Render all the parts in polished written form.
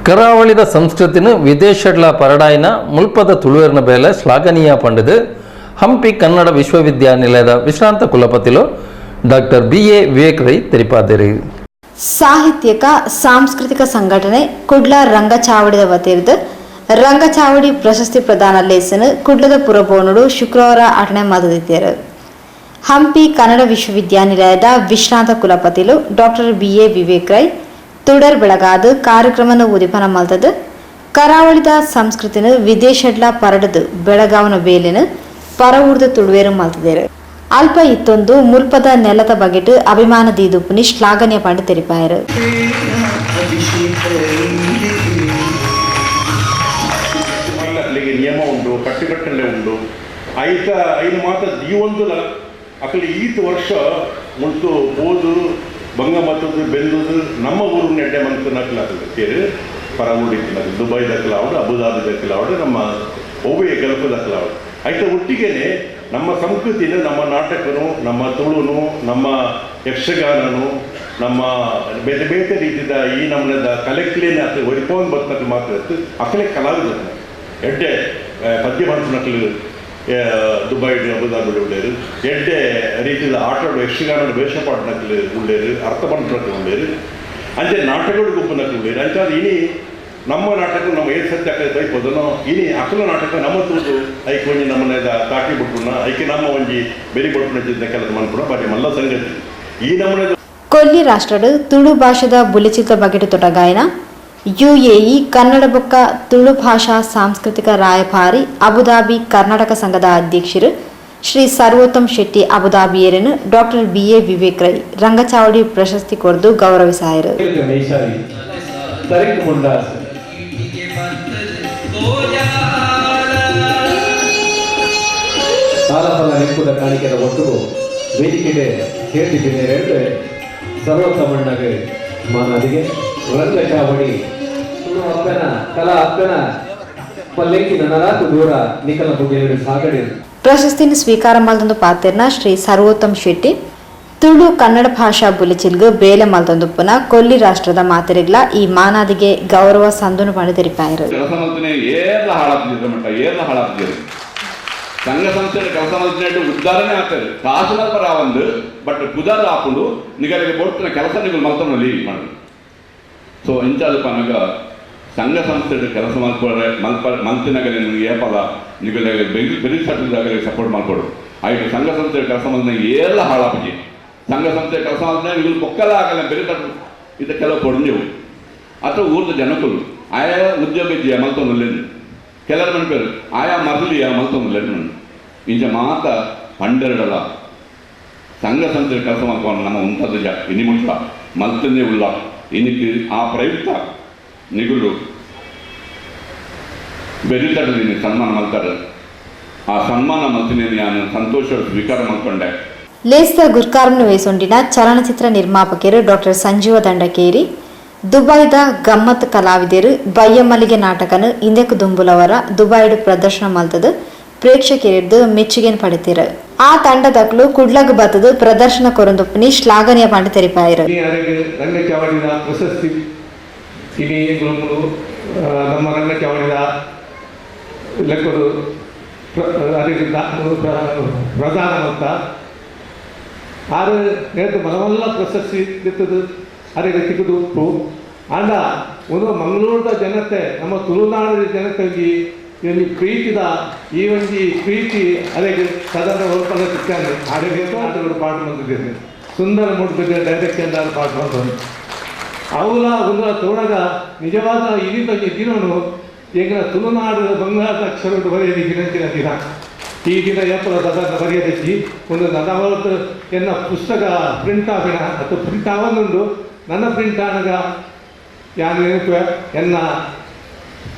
ಕರಾವಳಿದ ಸಂಸ್ಕೃತಿನ ವಿದೇಶಡ್ಲ ಪರಡಾಯಿನ ಮುಲ್ಪದ ತುಳುವೆರ್ನ ಬೇಲೆ ಶ್ಲಾಘನೀಯ ಪಂಡದು ಹಂಪಿ ಕನ್ನಡ ವಿಶ್ವವಿದ್ಯಾನಿಲಯದ ವಿಶ್ರಾಂತ ಕುಲಪತಿಲು doctor B A Vivek Rai ತೆರಿಪಾದರು. ಸಾಹಿತ್ಯಿಕ ಸಾಂಸ್ಕೃತಿಕ ಸಂಘಟನೆ ಕುಡ್ಲ ರಂಗಚಾವಡಿದ ವತಿರ್ದು ರಂಗಚಾವಡಿ ಪ್ರಶಸ್ತಿ ಪ್ರದಾನ ಲೇಸನು ಕುಡ್ಲದ ಪುರಭವನಡು ಶುಕ್ರವಾರ ಅಟನೆ ಮದದಿದ್ದರು. ಹಂಪಿ ಕನ್ನಡ ವಿಶ್ವವಿದ್ಯಾನಿಲಯದ ವಿಶ್ರಾಂತ ಕುಲಪತಿಲು doctor B A Vivek Rai ತುಡರ್ ಬೆಳಗಾದ ಕಾರ್ಯಕ್ರಮನ ಉದಿಪನ ಮಲ್ತದು ಕರಾವಳಿದ ಸಂಸ್ಕೃತಿನ ವಿದೇಶಡ್ಲ ಪರಡದು ಬೆಳಗಾವನ ಬೇಲಿನ ಪರವೂರ್ದ ತುಳುವೇರು ಮಲ್ತದೇರು. ಅಲ್ಪ ಇತ್ತೊಂದು ಮುಲ್ಪದ ನೆಲದ ಬಗೆಟ್ ಅಭಿಮಾನ ದೀದುಪುನಿ ಶ್ಲಾಘನೀಯ ಪಂಡ ತೆರಿಪಾಯರು. ಅಲ್ಲಿಗೆ ನಿಯಮ ಉಂಟು, ಕಟ್ಟುಕಟ್ಟಲೆ ಉಂಟು. ಐತ ಐನು ಮಾತ ದೀವೊಂದುಲ ಅಕಲಿ ಈತ್ ವರ್ಷ ಮುಲ್ತು ಪೋದು ಬಂಗ ಮತ್ತದು ಬೆಂದುದು ನಮ್ಮ ಊರು ನೆಡ್ಡೆ ಮಂತನಕ್ಲ ಅಕಲ್ ತೇರು ಪರ ಊಡಿತ್ತಿನಕಲ್ ದುಬೈ ದಕ್ಕಲಾವಡು, ಅಬುದಾಬಿ ದಕ್ಕಲಾವಡು, ನಮ್ಮ ಒವ್ವೇ ಗಲ್ಫ್ ದಕ್ಕಲಾವಡು. ಐತ ಒಟ್ಟಿಗೆನೆ ನಮ್ಮ ಸಂಸ್ಕೃತಿನ, ನಮ್ಮ ನಾಟಕನು, ನಮ್ಮ ತುಳುನು, ನಮ್ಮ ಯಕ್ಷಗಾನನು, ನಮ್ಮ ಬೇರೆ ಬೇರೆ ರೀತಿದ ಈ ನಮ್ಮದ ಕಲೆಕ್ಲೇನ ಅಕ್ಲೆ ಒರಿಪೋನ್ ಬತ್ನಕ್ಲು ಮಾತ್ರ ಇತ್ತು. ಅಕಲೆ ಕಲಾವಿದರು ಎಡ್ಡೆ ಪದ್ಯ ಮನ್ಪುನಕ್ಲು Dubai, Abu Dhabi ಉಳ್ಳೇರು. ಎಡ್ಡೆ ರೀತಿದ ಆಟಡು, ಯಕ್ಷಗಾನದ ವೇಷ ಪಾಡ್ನಕ್ಲು ಉಳ್ಳೇರು, ಅರ್ಥ ಪನ್ಪುನಕ್ಲು ಉಳ್ಳೇರು, ಅಂಚೆ ನಾಟಕಗಳು ಗುಂಪುನಕ್ಲು ಉಳ್ಳೇರು. ಅಂಚಾದ ಇನಿ ನಮ್ಮ ನಾಟಕ ನಮ್ಮ ಏಳು ಸತ್ಯ ಅಕಲೆ ಬೈಪೋದನೋ, ಇನಿ ಅಕಲ ನಾಟಕ ನಮ್ಮ ತೂದು ಐಕ್ ಒಂಜಿ ನಮ್ಮನೆ ತಾಟಿ ಬುಟ್ಟುನ, ಐಕೆ ನಮ್ಮ ಒಂಜಿ ಬೆರಿ ಬೊಟ್ಟುನ ಚಿಂತೆ ಕೆಲಸ ಮನ್ಪುನ ಬಾರಿ ಮಲ್ಲ ಸಂಗತಿ ಈ ನಮ್ಮನೆ. ಕೊಲ್ಲಿ ರಾಷ್ಟ್ರಡು ತುಳು ಭಾಷೆದ ಬುಲೆಚಿತ ಬಗೆಟ್ ತೊಟಗಾಯನ ಯುಎಇ ಕನ್ನಡ ಬೊಕ್ಕ ತುಳು ಭಾಷಾ ಸಾಂಸ್ಕೃತಿಕ ರಾಯಭಾರಿ, ಅಬುದಾಬಿ ಕರ್ನಾಟಕ ಸಂಘದ ಅಧ್ಯಕ್ಷರು ಶ್ರೀ ಸರ್ವೋತ್ತಮ್ Shetty ಅಬುದಾಬಿಯರನ್ನು doctor B A Vivek Rai Rangachavadi ಪ್ರಶಸ್ತಿ ಕೊರದು ಗೌರವಿಸಾಯರು. ಮೇಷಾರಿ ತರಿಕ್ ಮುಂಡಾಸ್ ಸಾಲಫಲ ನೆಂಪುದ ಕಾಣಿಕೆದ ಒಟ್ಟುಗು ವೇದಿಕೆಗೆ ಸೇರ್ತಿದ್ದೇನೆ. ಸರ್ವೋತ್ತಮಣ್ಣಗೆ ಮಾನದಿಗೆ ರಂಗಚಾವಡಿ ತುಳು ಅಪ್ಪನ ಕಲಾ ಅಪ್ಪನ ಪಲ್ಲೆಕ್ಕಿನ ನರಾತು ದೂರ ನಿಕಲ ಬುಗೆಯಲ್ಲಿ ಸಾಗಡಿ. ಪ್ರಶಸ್ತಿನ ಸ್ವೀಕಾರ ಮಲ್ತೊಂದು ಪಾತೆರ್ನ ಶ್ರೀ ಸರ್ವೋತ್ತಮ್ ಶೆಟ್ಟಿ, ತುಳು ಕನ್ನಡ ಭಾಷಾ ಬುಲೆಚಿಲ್ಗ್ ಬೇಲೆ ಮಲ್ತೊಂದುಪ್ಪುನ ಕೊಲ್ಲಿ ರಾಷ್ಟ್ರದ ಮಾತೆರೆಗ್ಲ ಈ ಮಾನಾದಿಗೆ ಗೌರವ ಸಂದುನು ಪಂಡ ತೆರಿಪಾಯರು. ಕೆಲಸ ಮಲ್ತನೆ ಏರ್ಲ ಹಾಳಾಗ್ತಿದ್ರು ಮಟ್ಟ ಏರ್ಲ ಹಾಳಾಗ್ತಿದ್ರು. ಸಂಘ ಸಂಸ್ಥೆ ಕೆಲಸ ಮಲ್ತಿನ ಉದ್ದಾರನೆ ಆಗ್ತದೆ. ಕಾಸು ಮಲ್ಪರ ಒಂದು ಬಟ್ ಪುದಾರ ಹಾಕೊಂಡು ನಿಗಲಿಗೆ ಬೊಡ್ತಿನ ಕೆಲಸ ನೀವು ಮಲ್ತೊಂದು ಮಾಡೋದು. ಸೊ ಇಂಚಾದ ಪನಗ ಸಂಘ ಸಂಸ್ಥೆ ಕೆಲಸ ಮಲ್ಪರೆ ಮಲ್ಪ ಮಲ್ತಿನಗಲೆ ನಿಮಗೆ ಏಪಲ ನಿಗಲಿಗೆ ಬೆರಿ ಬೆರಿ ಸಟ್ಟದಾಗಲಿ ಸಪೋರ್ಟ್ ಮಾಡ್ಕೊಡು ಆಯ್ತು. ಸಂಘ ಸಂಸ್ಥೆ ಕೆಲಸ ಮಲ್ತಿನ ಏರ್ಲ ಹಾಳಾಪಜಿ. ಸಂಘ ಸಂಸ್ಥೆ ಕೆಲಸ ಮಲ್ತಿನ ನಿಗಲು ಪೊಕ್ಕಲ ಆಗಲ್ಲ. ಬೆರಿ ತಟ್ಟು ಇದು ಕೆಲವು ಕೊಡ್ಂಜೆವು ಅಥವಾ ಊರ್ದ ಜನಕುಲು ಆಯಾ ಉದ್ಯೋಗ ಇದೆಯಾ ಮಲ್ತೊಂದು. ಕೆಲವರು ಮನ್ಪೇರು ಆಯಾ ಮರಲಿಯ ಮಲ್ತೊಂದು. ಇಂಚ ಮಾತ ಪಂಡೆರಡಲ ಸಂಘ ಸಂಸ್ಥೆ ಕೆಲಸ ಮಾಡ್ಕೊಂಡು ನಮ್ಮ ಉಂಟದ ಜ ಇನಿ ಮುಟ್ಟ ಮಲ್ತಂದೇ ಉಲ್ಲ. ಇನಿಕ್ ಆ ಪ್ರಯುಕ್ತ ನಿಗುಲು ಬೆರಿತಡದಿನಿ ಸನ್ಮಾನ ಮಲ್ತಾರೆ. ಆ ಸನ್ಮಾನ ಮಲ್ತಿನಿ ನಾನು ಸಂತೋಷ ಸ್ವೀಕಾರ ಮಾಡ್ಕೊಂಡೆ. ಲೇಸ್ದ ಗುರ್ಕಾರನ್ನು ವೇಸೊಂಡಿನ ಚಲನಚಿತ್ರ ನಿರ್ಮಾಪಕರು ಡಾಕ್ಟರ್ ಸಂಜೀವ ದಂಡಕೇರಿ, ದುಬೈದ ಗಮ್ಮತ್ ಕಲಾವಿದರು ಬಯ್ಯಮಲ್ಲಿಗೆ ನಾಟಕನು ಇಂದೆಕ್ ದುಂಬುಲವರ ದುಬೈಡ್ ಪ್ರದರ್ಶನ ಮಲ್ತದು ಪ್ರೇಕ್ಷಕರಿದ್ದು ಮೆಚ್ಚುಗೆನ್ ಪಡೆತಿರು. ಆ ತಂಡದಕ್ಲು ಕುಡ್ಲಗ್ ಬತ್ತದು ಪ್ರದರ್ಶನ ಕೊರೊಂದುಪ್ಪುನಿ ಶ್ಲಾಘನೀಯ ಪಂಡ ತೆರಿಪಾಯರು. ಅರೆಗೆ ರಂಗಚಾವಡಿದ ಪ್ರಶಸ್ತಿ ಇನಿ ಎಂಕುಲು ನಮ್ಮ ರಂಗಚಾವಡಿದ ಲೆಕ್ಕಡು ಅರೆಗೆ ಪ್ರಧಾನ ಮಲ್ತ ಆರು ನೇತು ಮಲಮಲ್ಲ ಪ್ರಶಸ್ತಿ ದಿತ್ತದು ಅರೆಗೆ ತಿಕ್ಕುದು ಉಪ್ಪು. ಆಂಡ ಒಂದು ಮಂಗಳೂರದ ಜನತೆ, ನಮ್ಮ ತುಳುನಾಡಿನ ಜನತೆಗೆ ಈ ಒಂಜಿ ಪ್ರೀತಿದ ಈ ಒಂಜಿ ಪ್ರೀತಿ ಅರೆಗೆ ಸಾಧಾರಣ ಒಲ್ಪದ ಸಿಕ್ಕಾನೆ. ಅರೆಗೆ ಆಟಗಳು ಪಾಠ ಬಂದಿದ್ದೇನೆ ಸುಂದರ ಮೂಡ್ಬಿದ್ದೆ ಡೈರೆಕ್ಷನ್ ಪಾಠ ಬಂದನು. ಅವಲ ಒಂದು ತೋಡಗ ನಿಜವಾದ ಇಡೀ ದಿನನು ಈಗ ತುಳುನಾಡು ಬಂಗಾರದ ಅಕ್ಷರಗಳು ಬರೆಯಲಿ ದಿನಂಚಿನ ದಿನ ಈ ದಿನ ಏಪಲ ಸಾಧಾರಣ ಬರೆಯದೆಚ್ಚಿ ಒಂದು ನನ್ನ ಎನ್ನ ಪುಸ್ತಕ ಪ್ರಿಂಟ್ ಆಪಿನ ಅಥವಾ ಪ್ರಿಂಟ್ ಆವೊಂದುಂಡು. ನನ್ನ ಪ್ರಿಂಟ್ ಆನಗ ಯಾನ್ ನೆನಪು ಎನ್ನ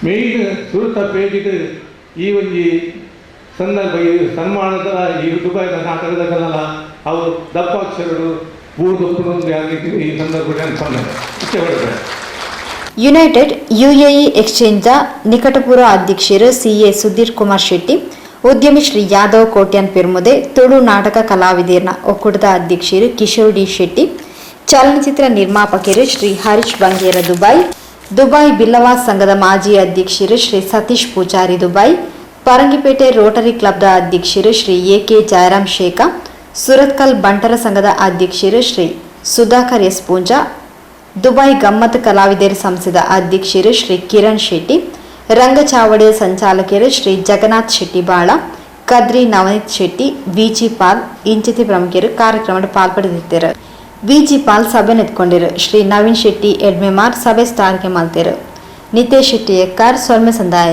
ಮೇಯ್ನ್ ಸುರುತ ಪೇಜಿಡ್ ಈ ಒಂಜಿ ಸಂದರ್ಭ, ಈ ಸನ್ಮಾನದ ಈ ದುಬೈದ ನಾಟಕದ ಕನ್ನಡ ಅವು ದಪ್ಪಾಕ್ಷರಡು ಬೂರ್ದು ಈ ಸಂದರ್ಭ ನೆನಪನ್ನ ಇಚ್ಛೆ ಪಡ್ತಾರೆ. United UAE exchange ನಿಕಟಪೂರ್ವ ಅಧ್ಯಕ್ಷರು ಸಿಎ ಸುಧೀರ್ ಕುಮಾರ್ ಶೆಟ್ಟಿ, ಉದ್ಯಮಿ ಶ್ರೀ ಯಾದವ್ ಕೋಟ್ಯಾನ್ ಪೆರ್ಮುದೆ, ತುಳು ನಾಟಕ ಕಲಾವಿದರ್ನ ಒಕ್ಕೂಟದ ಅಧ್ಯಕ್ಷರು ಕಿಶೋರ್ ಡಿ ಶೆಟ್ಟಿ, ಚಲನಚಿತ್ರ ನಿರ್ಮಾಪಕರು ಶ್ರೀ ಹರೀಶ್ ಬಂಗೇರ ದುಬೈ. ದುಬೈ ಬಿಲ್ಲವ ಸಂಘದ ಮಾಜಿ ಅಧ್ಯಕ್ಷರು ಶ್ರೀ ಸತೀಶ್ ಪೂಜಾರಿ ದುಬೈ, ಪರಂಗಿಪೇಟೆ ರೋಟರಿ ಕ್ಲಬ್ದ ಅಧ್ಯಕ್ಷರು ಶ್ರೀ ಎ ಕೆ ಜಯರಾಮ್ ಶೇಖ, ಸುರತ್ಕಲ್ ಬಂಟರ ಸಂಘದ ಅಧ್ಯಕ್ಷರು ಶ್ರೀ ಸುಧಾಕರ್ ಎಸ್ ಪೂಂಜಾ, ದುಬೈ ಗಮ್ಮತ್ ಕಲಾವಿದರ ಸಂಸ್ಥೆದ ಅಧ್ಯಕ್ಷರು ಶ್ರೀ ಕಿರಣ್ ಶೆಟ್ಟಿ, ರಂಗಚಾವಡಿಯ ಸಂಚಾಲಕರು ಶ್ರೀ ಜಗನ್ನಾಥ್ ಶೆಟ್ಟಿ ಬಾಳ, ಕದ್ರಿ ನವನೀತ್ ಶೆಟ್ಟಿ, ವಿಜಿ ಪಾಲ್ ಇಂಚಿತಿ ಪ್ರಮುಖರು ಕಾರ್ಯಕ್ರಮದ ಪಾಲ್ಪಡೆದಿದ್ದರು. ವಿಜಿ ಪಾಲ್ ಸಭೆ ನೆತ್ಕೊಂಡಿರು. ಶ್ರೀ ನವೀನ್ ಶೆಟ್ಟಿ ಎಡ್ಮೆಮಾರ್ ಸಭೆ ಸ್ಥಾನಿಕೆ ಮಲ್ತೆರು. ನಿತೇಶ್ ಶೆಟ್ಟಿ ಎಕ್ಕಾರ್ ಸೊಲ್ಮೆ ಸಂದಾಯ.